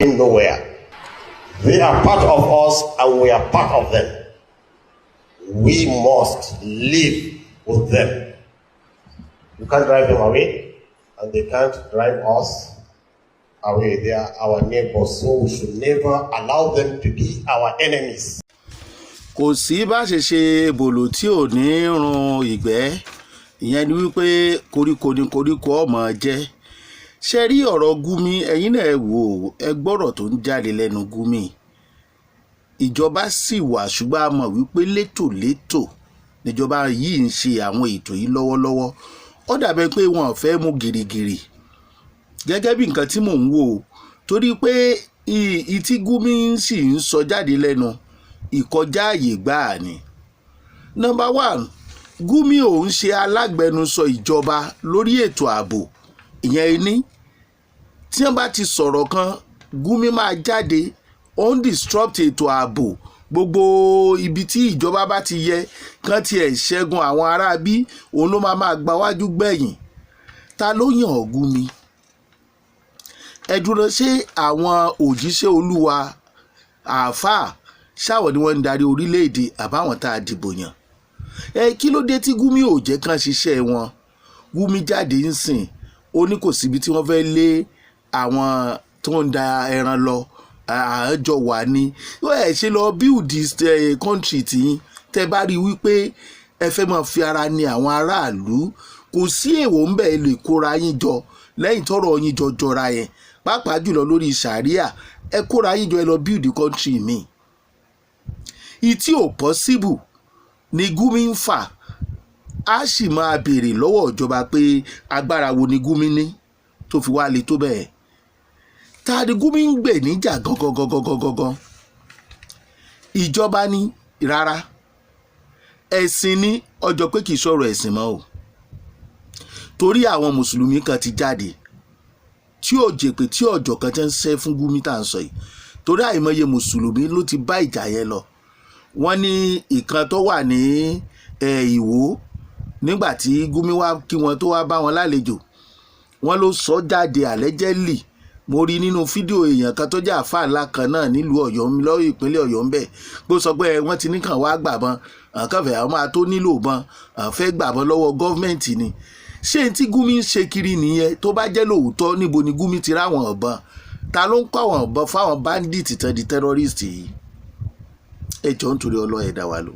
Nowhere. They are part of us and we are part of them. We must live with them. You can't drive them away, and they can't drive us away. They are our neighbors, so we should never allow them to be our enemies. Kò sí bá ṣe ṣe bòlò tí ò ní run ìgbẹ́. Ìyẹn ni wípé koríko ni koríko ọmọ jẹ́. Ṣe rí ọ̀rọ̀ Gumi, ẹ̀yin náà ẹ wò ó, ẹ gbọ́rọ̀ tó ń jáde lẹ́nu Gumi. Ìjọba sì wà, ṣùgbọ́n a mọ̀ wípé létòlétò níjọba yìí ń ṣe àwọn ètò yìí lọ́wọ́lọ́wọ́. Ó dàbẹ̀ pé wọn ò fẹ́ mú gìrìgìrì gẹ́gẹ́ bí nǹkan tí mò ń wò ó, torí pé ìtí Gumi sì ń sọ jáde lẹ́nu, ìkọjá àyè gbáà ni. Number one, Gumi ò ń ṣe alágbẹnusọ ìjọba lórí ètò ààbò. Ìyẹn ní tí wọ́n bá ti sọ̀rọ̀ kan, Gumi máa jáde, ó ń disrupt ètò ààbò. Gbogbo ibi tí ìjọba bá ti yẹ kán tiẹ̀ ṣẹ́gun àwọn aráabí, òun ló máa gba wájú gbẹ̀yìn. Ta ló yàn ọ́, Gumi? Ẹ dúró, ṣé àwọn òjíṣẹ́ Olúwa, àáfàá ṣáwọn ni wọ́n ń darí orílẹ̀-èdè, àbáwọn tá a dìbò yàn? Ẹ kí ló dé tí Gumi ò jẹ́ kán ṣiṣẹ́ wọn? Gumi jáde ń sìn, ó ní kò síbi tí wọ́n fẹ́ lé àwọn tó ń da ẹran lọ, àjọ wà ní. Ẹ ṣe lọ build this country tiyín. Tẹ́ bá rí i wípé ẹ fẹ́ máa fi ara ní àwọn aráàlú, kò sí èèwọ̀ ń bẹ̀. Lè kóra yín jọ lẹ́yìn tọ́rọ̀ yín jọ jọra yẹn, pàápàá jùlọ lórí sàríà. Ẹ kóra yín jọ, ẹ lọ build country mi. Ìtí ò possible ni Gumi ń fà. Á sì máa béèrè lọ́wọ́ ìjọba pé agbára wo ni Gumi ní tó fi wá le tó bẹ́ẹ̀? Ta ni Gumi ń gbè níjà gangan gangan gangan gangan? Ìjọba ní rárá, ẹ̀sìn ní ọjọ́ pé kì í sọ̀rọ̀ ẹ̀sìn mọ́ o, torí àwọn mùsùlùmí kan ti jáde tí ò jèpè tí ọjọ́ kan ti ń ṣẹ́ fún Gumi tá à ń sọ yìí, torí àìmọye mùsùlùmí ló ti bá ìjà yẹn lọ. Wọ́n ní ìkan tó wà ní Ìwó, nígbà tí Gumi wá kí wọn, tó wá bá wọn lálejò, wọ́n ló sọ jáde allegedly. Mo rí nínú fídíò èèyàn kan tó jẹ́ àáfàá ńlá kan náà nílùú Ọ̀yọ́, lọ́wọ́ ìpínlẹ̀ Ọ̀yọ́ ńbẹ̀, bó sọ pé wọ́n ti ní kàn wá gbàbọn, àkànfẹ́ àwọn máa tó nílò bọn, àwọn fẹ́ gbàbọn lọ́wọ́ gọ́ọ̀mẹ̀ntì ni. Ṣé tí Gumi ń ṣe kiri nìyẹn? Tó bá jẹ́ lóòótọ́, níbo ni Gumi ti ráwọn ọ̀bọ̀n? Ta ló ń kọ́ àwọn ọ̀bọ̀n fáwọn bandit tán di terrorist yìí? Ẹ jọ̀ọ́, nítorí ọlọ́ọ̀, dá wa lò.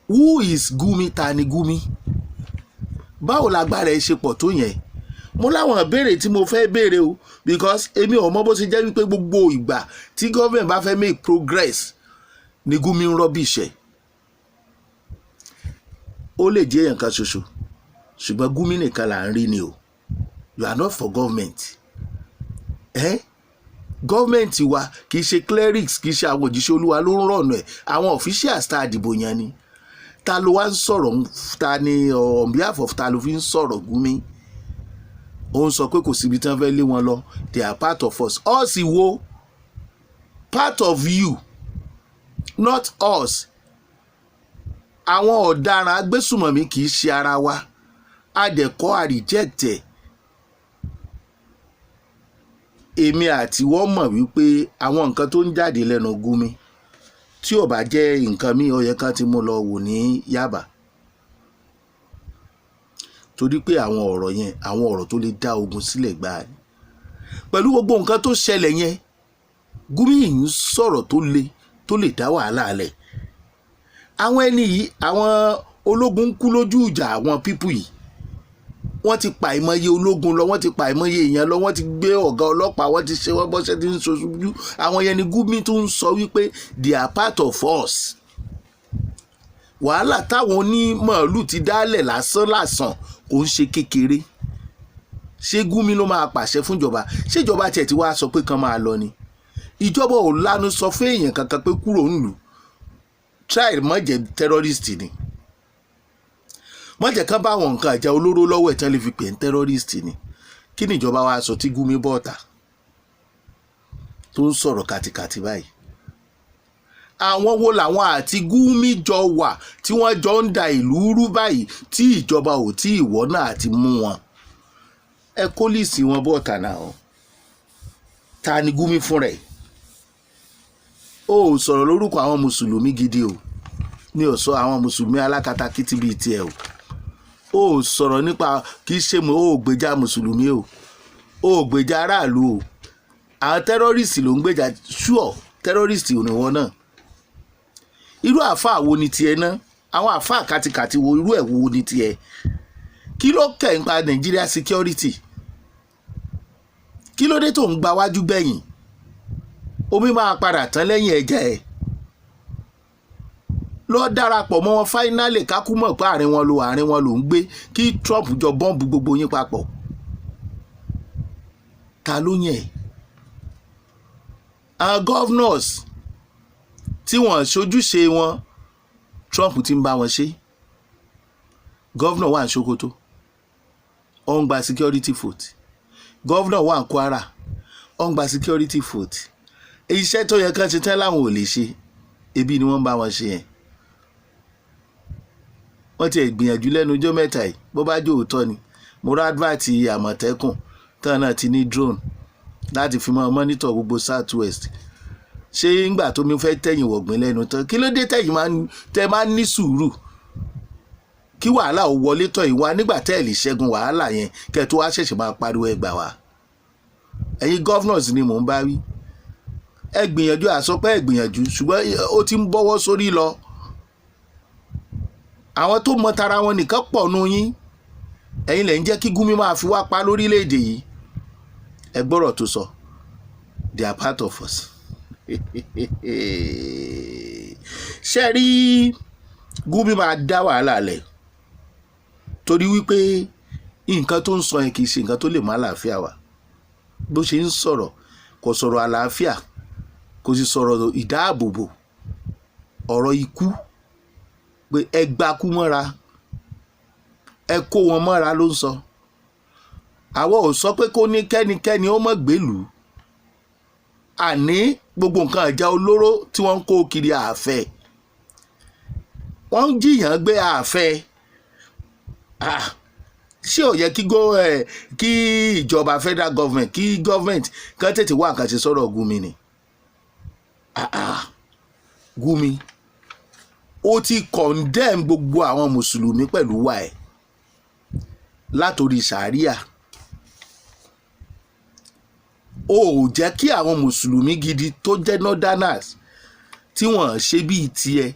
Who is Gumi? Ta ni Gumi? Báwo lágbára ẹ ṣe pọ̀ tó yẹn? Mo láwọn ìbéèrè tí mo fẹ́ béèrè o, because èmi ò mọ bó ṣe jẹ́ wípé gbogbo ìgbà tí government bá fẹ́ make progress ni Gumi ń rubbish ẹ̀. Ó lè jẹ́ èèyàn kan ṣoṣo, ṣùgbọ́n Gumi nìkan là ń rí ni o. You are not for government. Eh? Government wa kì í ṣe clerics, kì í ṣe àwọn òjíṣẹ́ Olúwa ló ń rọ̀nà ẹ̀. Àwọn officials tá a dìbò yẹn ni. Ta ló wá ń sọ̀rọ̀? Ta ni on behalf of, ta ló fi ń sọ̀rọ̀, Gumi? Ó ń sọ pé kò síbi tí wọ́n fẹ́ lé wọn lọ, they are part of us. Us wo? Part of you, not us. Àwọn ọ̀daràn agbésùmọ̀mí kì í ṣe ara wa. A dẹ̀ kọ́, a reject ẹ̀. Èmi àti wọ́n mọ̀ wípé àwọn nǹkan tó ń jáde lẹ́nu Gumi, tí ò bá jẹ́ nǹkan míì, ó yẹ kán ti mú lọ wò ní Yaba, torí pé àwọn ọ̀rọ̀ yẹn, àwọn ọ̀rọ̀ tó lè dá ogun sílẹ̀ gbáà ni. Pẹ̀lú gbogbo nǹkan tó ṣẹlẹ̀ yẹn, Gumi yìí ń sọ̀rọ̀ tó le, tó lè dá wàhálà lẹ̀. Àwọn ẹni yìí, àwọn ológun ń kú lójú ìjà. Àwọn people yìí, wọ́n ti pa ìmọye ológun lọ, wọ́n ti pa ìmọye èèyàn lọ, wọ́n ti gbé ọ̀gá ọlọ́pàá, wọ́n ti ṣe wọ́n bọ́sẹ̀ tí ń ṣoṣojú. Àwọn yẹn ni Gumi tó ń sọ wípé they are part of us. Wàhálà táwọn onímọ̀ọ́lù ti dálẹ̀ lásán lásán kò ń ṣe kékeré. Ṣé Gumi ló máa pàṣẹ fúnjọba? Ṣèjọba tiẹ̀ ti wá sọ pé kán máa lọ ni? Ìjọba ò lanu sọ fún èèyàn kankan pé kúrò ńlùú. Try mọ̀ jẹ́ terrorist ni, mọ̀ jẹ́ kán bá àwọn nǹkan ìjà olóró lọ́wọ́ ẹ̀ tán lè fi pè ń terrorist ni. Kí ni ìjọba wa sọ tí Gumi bọ́ọ̀tà tó ń sọ̀rọ̀ kàtìkàtì báyìí? Àwọn wo làwọn àti Gumi jọ wà tí wọ́n jọ ń da ìlú rú báyìí tí ìjọba ò tí ì wọ́n náà ti mú wọn? Ẹ kó list wọn bọ́ọ̀tà náà. Ta ni Gumi fún rẹ̀? Ó sọ̀rọ̀ lórúkọ àwọn mùsùlùmí gidi o. Mi ò sọ àwọn mùsùlùmí alákatakítí bíi tiẹ̀ o. Ó sọ̀rọ̀ nípa, kì í ṣe mo ó gbèjà mùsùlùmí o, ó gbèjà aráàlú o. Àwọn terrorist ló ń gbèjà. Sure, terrorist ò ní wọn náà. Irú àáfàá wo ni tiẹ̀ náà? Àwọn àáfàá kàtìkàtì wo, irú ẹ̀ wo ni tiẹ̀? Kí ló kẹ̀ ń pa Nigeria security? Kí ló dé tó ń gba wájú gbẹ̀yìn? Omi máa padà tán lẹ́yìn ẹja ẹ̀. Lọ darapọ̀ mọ́ wọn finally, kákú mọ̀ pé àárín wọn ló ń gbé, kí Trump jọ bọ́ǹbù gbogbo yín papọ̀. Ta ló yẹn? Àwọn governors tí wọ́n ṣojúṣe wọn, Trump ti ń bá wọn ṣe. Governor wà ní Sokoto, ó ń gba security vote. Governor wà ní Kwara, ó ń gba security vote. Iṣẹ́ tó yẹ kán ṣe tán láwọn ò lè ṣe, ebi ni wọ́n ń bá wọn ṣe yẹn. Wọ́n ti gbìyànjú lẹ́nu ọjọ́ mẹ́ta yìí. Bó bá jẹ́ òótọ́ ni mo rá advert Àmọ̀tẹ́kùn tán náà ti ní drone láti fi mọ́ monitor gbogbo South West. Ṣé ńgbà tó mi fẹ́ tẹ̀yìn wọ̀gbìn lẹ́nu tán, kí ló dé tẹ̀yìn máa ń tẹ́ máa ń ní sùúrù kí wàhálà ò wọlé tọ̀ yìí wá, nígbà tẹ́ ẹ̀ lè ṣẹ́gun wàhálà yẹn, kẹ́ ẹ tó wá ṣẹ̀ṣẹ̀ máa pariwo ẹgbà wá? Ẹ̀yin governors ni mò ń bá wí. Ẹ gbìyànjú, àsọpẹ́ ẹ gbìyànjú, ṣùgbọ́n ó ti ń bọ́wọ́ sórí lọ. Àwọn tó mọ tara wọn nìkan pọ̀ nù yín. Ẹ̀yin lẹ̀ ń jẹ́ kí Gumi máa fi wá pa lórílẹ̀‐èdè yìí. Ẹ gbọ́rọ̀ tó sọ, "They are part of us." Ṣe rí, Gumi máa dá wàhálà lẹ̀, torí wípé nǹkan tó ń sọ yẹn kì í ṣe nǹkan tó lè mú àlàáfíà wá. Bó ṣe ń sọ̀rọ̀, kò sọ̀rọ̀ àlàáfíà, kò sì sọ̀rọ̀ ìdáàbòbò. Ọ̀rọ̀ ikú pé ẹ gbakú mọ́ra, ẹ kó wọn mọ́ra ló ń sọ. Àwọn ò sọ pé kó ní kẹ́nikẹ́ni ó mọ̀ gbèlú. Àní gbogbo nǹkan ìjà olóró tí wọ́n ń kó kiri, àfẹ́ wọ́n ń jiyàn gbé, àfẹ́. Ṣé ò yẹ kí go ẹ kí ìjọba, federal government, kí government kán tètè wá nǹkan ṣe sọ̀rọ̀ Gumi ni? Gumi, ó ti condemn gbogbo àwọn mùsùlùmí pẹ̀lú wa ẹ̀ látòrí sàríà. Ó ò jẹ́ kí àwọn mùsùlùmí gidi tó jẹ́ northerners tí wọ́n ṣe bíi tiẹ̀.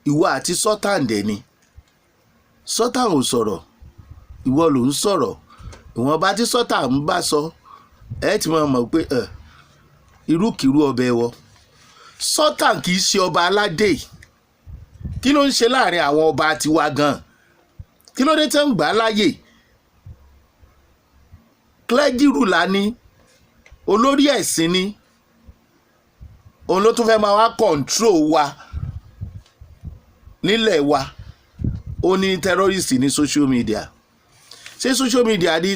Ìwọ àti Sultan dẹ̀ ni. Sultan ò sọ̀rọ̀, ìwọ ló ń sọ̀rọ̀. Ìwọ̀nba tí Sultan ń bá sọ, ẹ ti máa mọ̀ pé irúkìrú ọbẹ̀ wọ. Sultan kì í ṣe ọba aládé. Kí ló ń ṣe láàrin àwọn ọba tiwa gan? Kí ló dé tẹ́ ń gbà á láàyè? Clergy ruler ni, olórí ẹ̀sìn ni. Òun ló tún fẹ́ máa wá control wa nílẹ̀ wa. Ó ní terrorist ní social media. Ṣé social media ní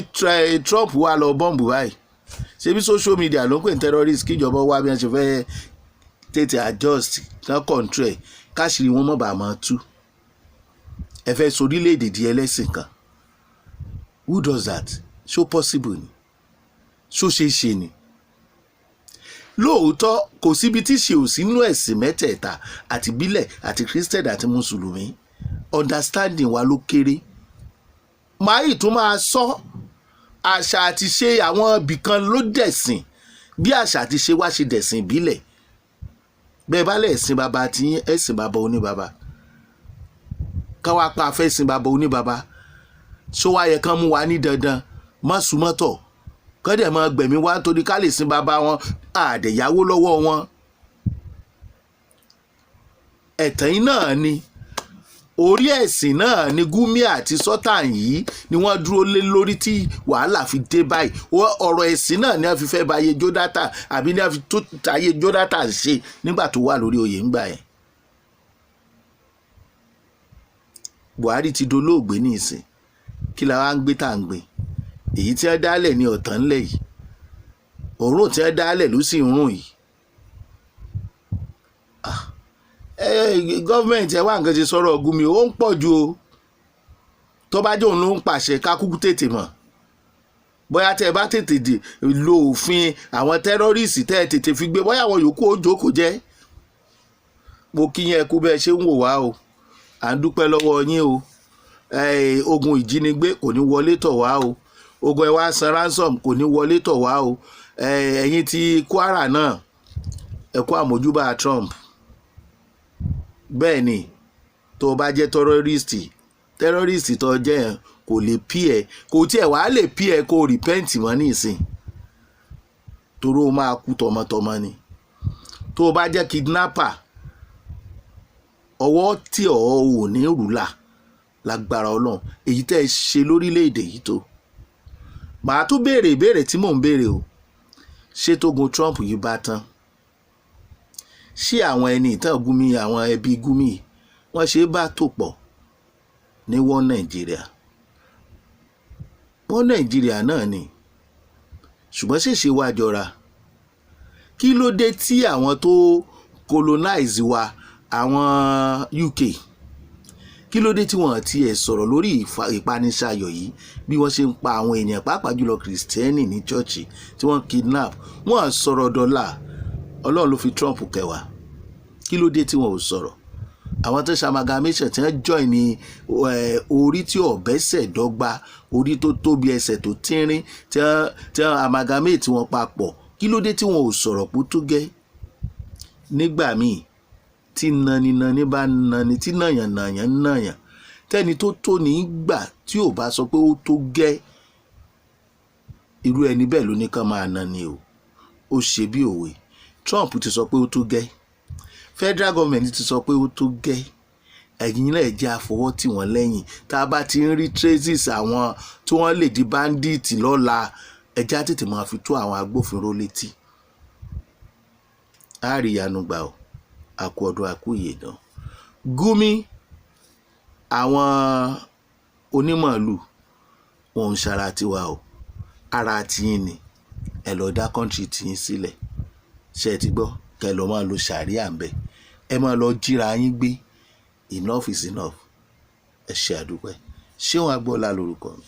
Trump wà lọ bọ́ǹbù báyìí? Ṣé bí social media ló ń pè ní terrorist? Kíjọba wá bí wọ́n ṣe fẹ́ tètè adjust kán control ẹ̀, káṣírí wọn mọ̀ bá máa tú. Ẹ fẹ́ sọ orílẹ̀-èdè di ẹlẹ́sìn kan. Who does that? Ṣó possible ni? Ṣó ṣeé ṣe ni? Lóòótọ́, kò síbi tí ṣe ò sínú ẹ̀sìn mẹ́tẹ̀ẹ̀ta, àti ìbílẹ̀, àti Christian, àti mùsùlùmí. Understanding wa ló kéré. Màá yìí tún máa sọ, àṣà àti ṣe àwọn ibìkan ló dẹ̀sìn, bí àṣà àti ṣe wá ṣe dẹ̀sìn ìbílẹ̀. Bẹ́ẹ̀ bá lẹ̀ sin bàbá tí ẹ̀sìn bàbá oníbàbá, káwá pa afẹ́ sin bàbá oníbàbá, ṣó wá yẹ kán mú wa ní dandan má sùmọ́tọ̀, kán dẹ̀ máa gbẹ̀mí wá nítorí ká lè sin bàbá wọn? Àdẹ̀yàwó lọ́wọ́ wọn. Ẹ̀tàn yìí náà ni, orí ẹ̀sìn náà ni Gumi àti Sultan yìí ni wọ́n dúró lé lórí tí wàhálà fi dé báyìí. Ọ̀rọ̀ ẹ̀sìn náà ni wọ́n fi fẹ́ ba ayé Jonathan, àbí ni wọ́n fi tó ayé Jonathan ṣe nígbà tó wà lórí oyè ńgbà yẹn. Buhari ti dolóògbé ní ìsìn. Kí la wá ń gbé tá à ń gbé? Èyí tí wọ́n dálẹ̀ ní ọ̀tàn ńlẹ̀ yìí, òórùn tí wọ́n dálẹ̀ ló sì ń rùn yìí. Government, ẹ wá nǹkan ṣe sọ̀rọ̀ Gumi. Ó ń pọ̀ ju o. Tó bá jẹ́ òun ló ń pàṣẹ, ká kúkú tètè mọ̀. Bóyá tẹ́ ẹ bá tètè dì lo òfin àwọn terrorist, tẹ́ ẹ tètè fi gbé, bóyá àwọn yòókù ó jókòó jẹ́. Mo kí yín, ẹ kú bẹ́ẹ̀ ṣe ń wò wá o. À ń dúpẹ́ lọ́wọ́ yín o. Ogun ìjínigbé kò ní wọlé tọ̀ wá o. Ogun ẹ wá san ransom kò ní wọlé tọ̀ wá o. Ẹ̀yin ti Kwara náà, ẹ kú àmójúbà Trump. Bẹ́ẹ̀ ni, tó o bá jẹ́ terrorist, terrorist tó jẹ́ yẹn kò lè pí ẹ, kò tiẹ̀ wàá lè pí ẹ kó o repent mọ́ nísìn, torí o máa kú tọmọtọmọ ni. Tó o bá jẹ́ kidnapper, ọwọ́ tí ọ̀ ò ní rúlà lágbára Ọlọ́run. Èyí tẹ́ ẹ ṣe lórílẹ̀‐èdè yìí tó, màá tún béèrè ìbéèrè tí mò ń béèrè o. Ṣé tógun Trump yìí bá tán, ṣé àwọn ẹni ìtàn Gumi, àwọn ẹbí Gumi, wọ́n ṣe é bá tò pọ̀ ní wọ́n Nàìjíríà? Wọ́n Nàìjíríà náà ni, ṣùgbọ́n ṣèṣe wá jọra. Kí ló dé tí àwọn tó colonize wa, àwọn UK, kí ló dé tí wọ́n tiẹ̀ sọ̀rọ̀ lórí ìpanisayọ̀ yìí, bí wọ́n ṣe ń pa àwọn èèyàn, pàápàá jùlọ Kìrìsìtẹ́nì ní chọ́ọ̀chì tí wọ́n kidnap? Wọ́n sọ̀rọ̀ dọ́là. Ọlọ́run ló fi Trump kẹwàá. Kí ló dé tí wọ́n ò sọ̀rọ̀? Àwọn tó ṣe amalgamation, tí wọ́n join ní orí tí ọ̀bẹ ṣẹ̀ dọ́gba, orí tó tóbi, ẹsẹ̀ tó tínrín, tí wọ́n amalgamate wọn papọ̀, kí ló dé tí wọ́n ò sọ̀rọ̀ pó tó gẹ́? Nígbà míì tí naninani bá nani, tí nàyànnàyàn nàyàn, tẹ́ni tó tó ní gbà tí ò bá sọ pé ó tó gẹ́, irú ẹni bẹ́ẹ̀ ló ní kán máa nani o. Ó ṣe bí òwe. Trump ti sọ pé ó tó gẹ́, federal government ti sọ pé ó tó gẹ́. Ẹ̀yin náà jẹ́ àfọwọ́ tì wọ́n lẹ́yìn. Tá a bá ti ń rí traces àwọn tí wọ́n lè di bandit lọ́la, ẹ jẹ́ á tètè máa fi tó àwọn agbófinró létí. Á rí ìyanu gbà o. Àkú ọdún, àkú ìyèdán. Gumi, àwọn onímọ̀ọ́lù wọn ń ṣara tiwa o, ara tiyín ni. Ẹ lọ dá country tiyín sílẹ̀. Ṣe é ti gbọ́? Kẹ́ ẹ lọ máa lo sàríà ń bẹ̀, ẹ máa lọ jíra yín gbé. Enough is enough. Ẹ ṣe àdúpẹ́. Ṣé wọn agbọ́lá lórúkọ mi.